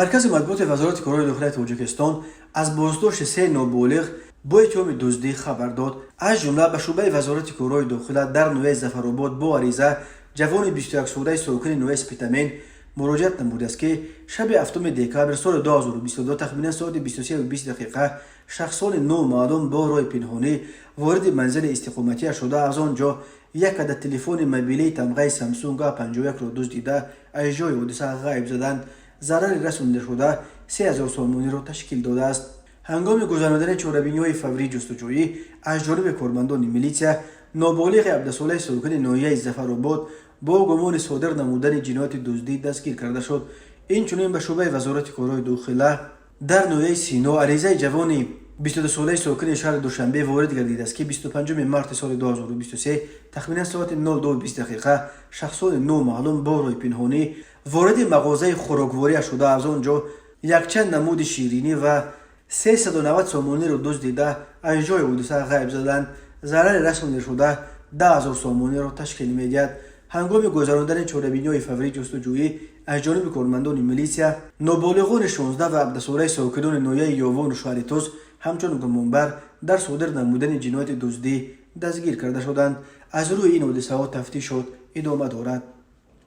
Маркази матбуоти Вазорати корҳои дохилаи Тоҷикистон аз боздошти се ноболиғ бо иттиҳоми дуздӣ хабар дод. Аз ҷумла, ба шӯъбаи Вазорати корҳои дохила дар ноҳияи Зафаробод бо ариза ҷавони 21-солаи сокини ноҳияи Спитамен муроҷиат намудааст, ки шаби 7 декабр соли 2022 тахминан соати 23:20 дақиқа шахсони номаълум бо роҳи пинҳонӣ вориди манзили истиқоматия шуда, аз он ҷо як адад телефони мобилии тамғаи Самсунг А51-ро дуздида, аз ҷои ҳодиса ғайб заданд. Зарари расондашуда 3000 сомониро ташкил додааст. Ҳангоми гузаронидани чорабиниҳои фаврии ҷустуҷӯӣ аз ҷониби кормандони милитсия ноболиғи 17-солаи сокини ноҳияи Зафаробод бо гумони содир намудани ҷинояти дуздӣ дастгир карда шуд. Инчунин, ба шӯъбаи Вазорати корҳои дохила дар ноҳияи Сино аризаи ҷавони 22-солаи сокини шаҳри Душанбе ворид гардидааст, ки 25 марти соли 2023 тахминан соати 02:20 дақиқа шахсони номаълум бо роҳи пинҳонӣ вориди мағозаи хӯроквория шуда, аз он ҷо якчанд намуди ширинӣ ва 390 сомониро дуздида, аз ҷои ҳодиса ғайб заданд. Зарари расондашуда 10 000 сомониро ташкил медиҳад. Ҳангоми гузарондани чорабиниҳои фаврии ҷустуҷӯӣ аз ҷониби кормандони милитсия ноболиғони 16 ва 17-солаи сокинони ноҳияи Ёвону шаҳри Тӯс ҳамчун гумонбар дар содир намудани ҷинояти дуздӣ дастгир карда шуданд. Аз рӯи ин ҳодисаҳо тафтишот идома дорад.